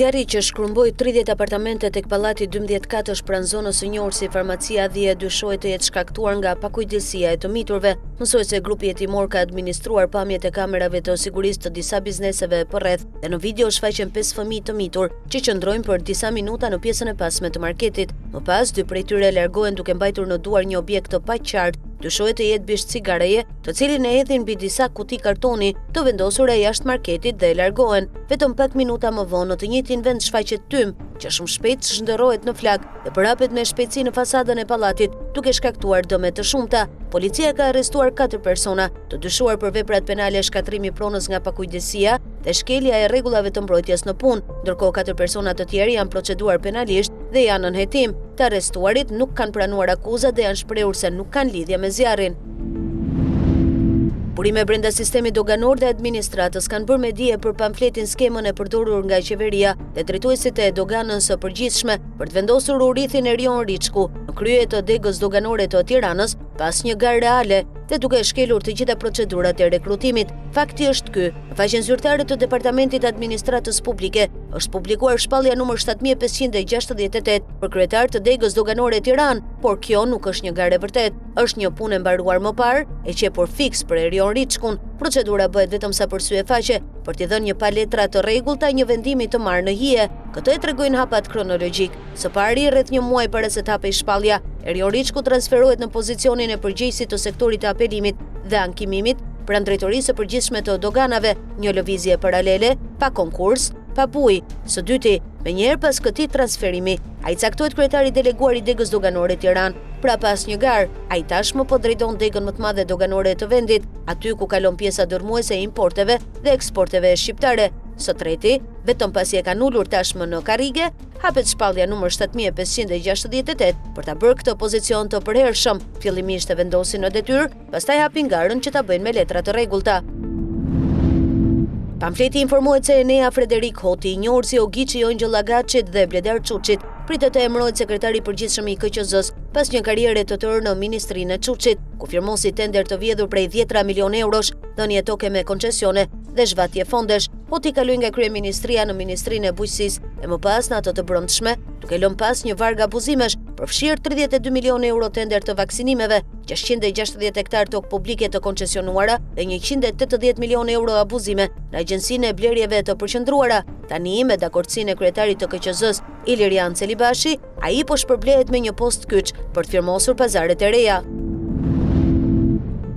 Zjarri që shkrumboi 30 apartamente tek pallati 12 katësh pranë zonës së njohur si Farmacia Dhje dyshohet të jetë shkaktuar nga pakujdesia e të miturve. Mësohet se grupi hetimor ka administruar pamjet e kamerave të sigurisë të disa bizneseve përreth dhe në video shfaqen 5 fëmijë të mitur që qëndrojnë për disa minuta në pjesën e pasme të marketit. Më pas, dy prej tyre largohen duke mbajtur në duar një objekt të paqartë, dyshohet të jetë bisht cigareje, të cilin e hedhin mbi disa kuti kartoni të vendosura jashtë marketit dhe largohen. Vetëm pak minuta më vonë në të njëjtin vend shfaqet tym, që shumë shpejt shndërrohet në flakë dhe përhapet me shpejtësi në fasadën e pallatit, duke shkaktuar dëme të shumta. Policia ka arrestuar 4 persona, të dyshuar për veprat penale shkatërrimi i pronës nga pakujdesia dhe shkelja e rregullave të mbrojtjes në punë. Ndërkohë 4 persona të tjerë janë proceduar penalisht dhe janë nën hetim. Të arrestuarit nuk kanë pranuar akuzat dhe janë shprehur se nuk kanë lidhje me zjarrin. Burime brenda sistemit doganor dhe administratës kanë bërë me dije për pamfletin skemën e përdorur nga qeveria dhe drejtuesit e doganës së përgjithshme për të vendosur urithin Erion Riçku në krye të degës doganore të Tiranës pa asnjë garë reale dhe duke shkelur të gjitha procedurat e rekrutimit. Fakti është ky, në faqen zyrtare të Departamentit të Administratës Publike është publikuar shpallja numër 7568 për kryetar të degës doganore Tiranë, por kjo nuk është një garë e vërtetë. Është një punë e mbaruar më parë, e qepur fiks për Erion Riçkun. Procedura bëhet vetëm sa për sy e faqe, për t'i dhënë një palë letra të rregullta një vendimi të marrë në hije. Këtë e tregojnë hapat kronologjikë. Së pari, rreth një muaj para se të hapej shpallja, Erion Riçku transferohet në pozicionin e përgjegjësit të sektorit të apelimit dhe ankimimit pranë Drejtorisë së Përgjithshme të Doganave, një lëvizje paralele, pa konkurs, pa bujë. Së dyti, menjëherë pas këtij transferimi, ai caktohet kryetar i deleguar i degës doganore Tiranë. Pra pa asnjë garë, ai tashmë po drejton degën më të madhe doganore të vendit, aty ku kalon pjesa dërrmuese e importeve dhe eksporteve shqiptare. Së treti, vetëm pasi e kanë ulur tashmë në karrige, hapet shpallja numër 7568 për ta bërë këtë pozicion të përhershëm. Fillimisht e vendosin në detyrë, pastaj hapin garën që ta bëjnë me letra të rregullta. Pamfleti informohet se Enea Frederik Hoti, i njohur si Ogiçi i Engjëll Agaçit dhe Bledar Çuçit, pritet të emërohet sekretari i përgjithshëm i KQZ-së pas një karriere të tërë në Ministrinë e Çuçit, ku firmosi tender të vjedhur prej dhjetra milionë eurosh, dhënie toke me koncesione dhe zhvatje fondesh. Hoti kaloi nga kryeministria në Ministrinë e Bujqësisë e më pas në atë të Brendshme, duke lënë pas një varg abuzimesh, përfshirë 32 milionë euro tender të vaksinimeve, 660 hektarë tokë publike të koncesionuara dhe 180 milionë euro abuzime në Agjencinë e Blerjeve të Përqendruara. Tani, me dakordësinë e kryetarit të KQZ-së, Ilirian Celibashi, ai po shpërblehet me një post kyç për të firmosur pazaret e reja.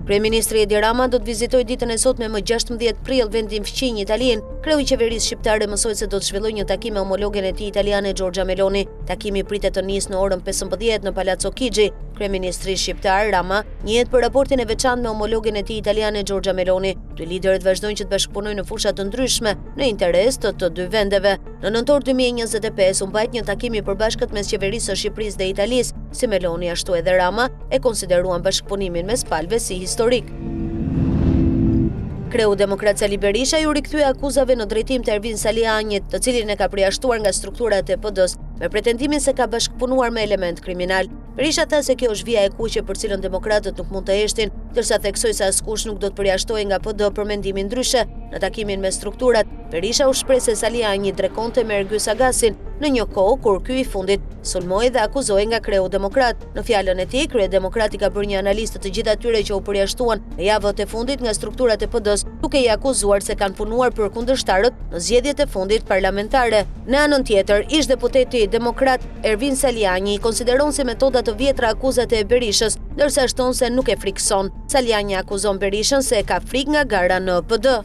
Kryeministri Edi Rama do të vizitojë ditën e sotme më 16 prill vendin fqinj Italinë. Kreu i qeverisë shqiptare mësohet se do të zhvillojë një takim me homologen e tij italiane Giorgia Meloni. Takimi pritet të nisë në orën 15 në Palazzo Chigi. Kryeministri shqiptar, Rama, njihet për raportin e veçantë me homologen e tij italiane Giorgia Meloni. Dy liderët vazhdojnë që të bashkëpunojnë në fusha të ndryshme në interes të të dy vendeve. Në nëntor 2025 u mbajt një takim i përbashkët mes qeverisë së Shqipërisë dhe Italisë, si Meloni ashtu edhe Rama e konsideruan bashkëpunimin mes palëve si historik. Kreu demokrat Sali Berisha iu rikthye akuzave në drejtim të Ervin Salianjit, të cilin e ka përjashtuar nga strukturat e PD-së, me pretendimin se ka bashkëpunuar me elementë kriminalë. Berisha tha se kjo është vija e kuqe për cilën demokratët nuk mund të heshtin, ndërsa theksoi se askush nuk do të përjashtohej nga PD për mendimin ndryshe. Në takimin me strukturat, Berisha u shpreh se Salianji drekonte me Ergys Agasin në një kohë kur ky i fundit sulmohej dhe akuzohej nga kreu demokrat. Në fjalën e tij, kryedemokrati ka bërë një analizë të të gjithë atyre që u përjashtuan në javët e fundit nga strukturat e PD-së, duke i akuzuar se kanë punuar për kundërshtarët në zgjedhjet e fundit parlamentare. Në anën tjetër, ish-deputeti demokrat Ervin Salianji i konsideron si metoda të vjetra akuzat e Berishës, ndërsa shton se nuk e frikëson. Salianji akuzon Berishën se ka frikë nga gara në PD.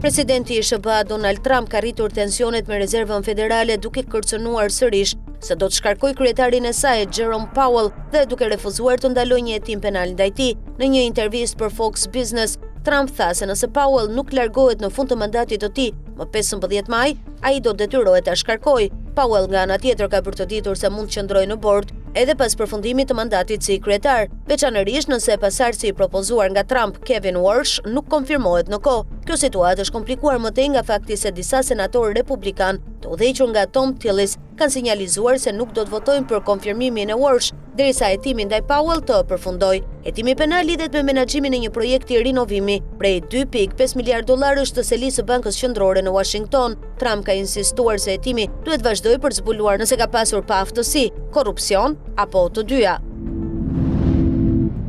Presidenti i SHBA Donald Trump ka rritur tensionet me rezervën federale duke kërcënuar sërish se do të shkarkojë kryetarin e saj, Jerome Powell, dhe duke refuzuar të ndalojë një hetim penal ndaj tij. Në një intervistë për Fox Business, Trump tha se nëse Powell nuk largohet në fund të mandatit të tij, më 15 maj, ai do të detyrohet ta shkarkojë. Powell nga ana tjetër ka bërë të ditur se mund të qëndrojë në bord edhe pas përfundimit të mandatit si kryetar, veçanërisht nëse pasardhësi i propozuar nga Trump, Kevin Warsh, nuk konfirmohet në kohë. Kjo situatë është komplikuar më tej nga fakti se disa senatorë republikanë, të udhëhequr nga Thom Tillis, kanë sinjalizuar se nuk do të votojnë për konfirmimin e Warsh, derisa hetimi ndaj Powell të përfundojë. Hetimi penal lidhet me menaxhimin e një projekti rinovimi prej 2.5 miliardë dollarësh të selisë së Bankës Qendrore në Washington. Trump ka insistuar se hetimi duhet të vazhdojë për të zbuluar nëse ka pasur paaftësi, korrupsion apo të dyja.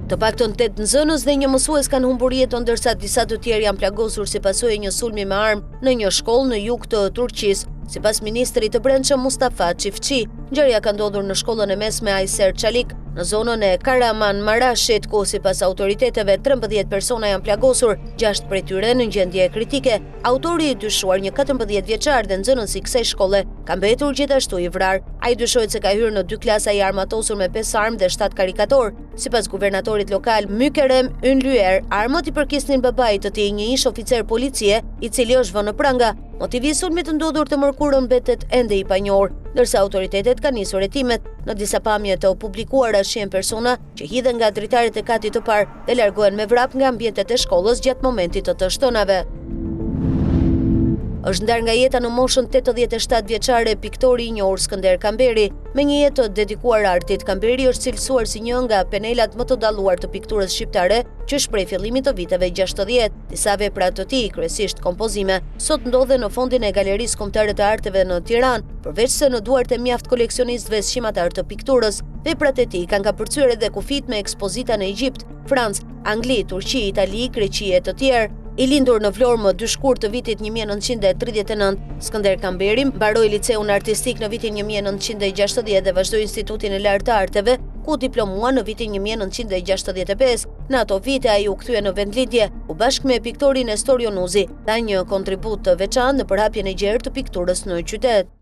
Të paktën 8 nxënës dhe një mësues kanë humbur jetën ndërsa disa të tjerë janë plagosur si pasojë e një sulmi me armë në një shkollë në jug të Turqisë. Sipas ministrit të Brendshëm Mustafa Çiftçi, ngjarja ka ndodhur në shkollën e mesme Ayser Çalik, në zonën e Kahramanmarashit, ku sipas autoriteteve 13 persona janë plagosur, 6 prej tyre në gjendje kritike. Autori i dyshuar, një 14 vjeçar dhe nxënës i kësaj shkolle, ka mbetur gjithashtu i vrarë. Ai dyshohet se ka hyrë në dy klasa i armatosur me 5 armë dhe 7 karikatorë. Sipas guvernatorit lokal Mykerrem Ünlüer, armët i përkisnin babait të tij, një ish oficer policie, i cili është vënë në pranga. Motivi i sulmit të ndodhur të mërkurën mbetet ende i panjohur, ndërsa autoritetet kanë nisur hetimet. Në disa pamje të publikuara shihen persona që hidhen nga dritaret e katit të parë dhe largohen me vrap nga ambientet e shkollës gjatë momentit të të shtënave. Është ndarë nga jeta në moshën 87 vjeçare piktori i njohur Skënder Kamberi. Me një jetë të dedikuar artit, Kamberi është cilësuar si një nga penelat më të dalluar të pikturës shqiptare qysh prej fillimit të viteve 60. Disa vepra të tij, kryesisht kompozime, sot ndodhen në fondin e Galerisë Kombëtare të Arteve në Tiranë, përveçse në duart e mjaft koleksionistëve sqimatarë të pikturës. Veprat e tij kanë kapërcyer edhe kufijtë me ekspozita në Egjipt, Francë, Angli, Turqi, Itali, Greqi e të tjerë. I lindur në Vlorë më 2 shkurt të vitit 1939, Skënder Kamberi mbaroi liceun artistik në vitin 1960 dhe vazhdoi Institutin e Lartë të Arteve, ku u diplomua në vitin 1965. Në ato vite ai u kthye në vendlindje, ku bashkë me piktorin Nestor Jonuzi dha një kontribut të veçantë në përhapjen e gjerë të pikturës në qytet.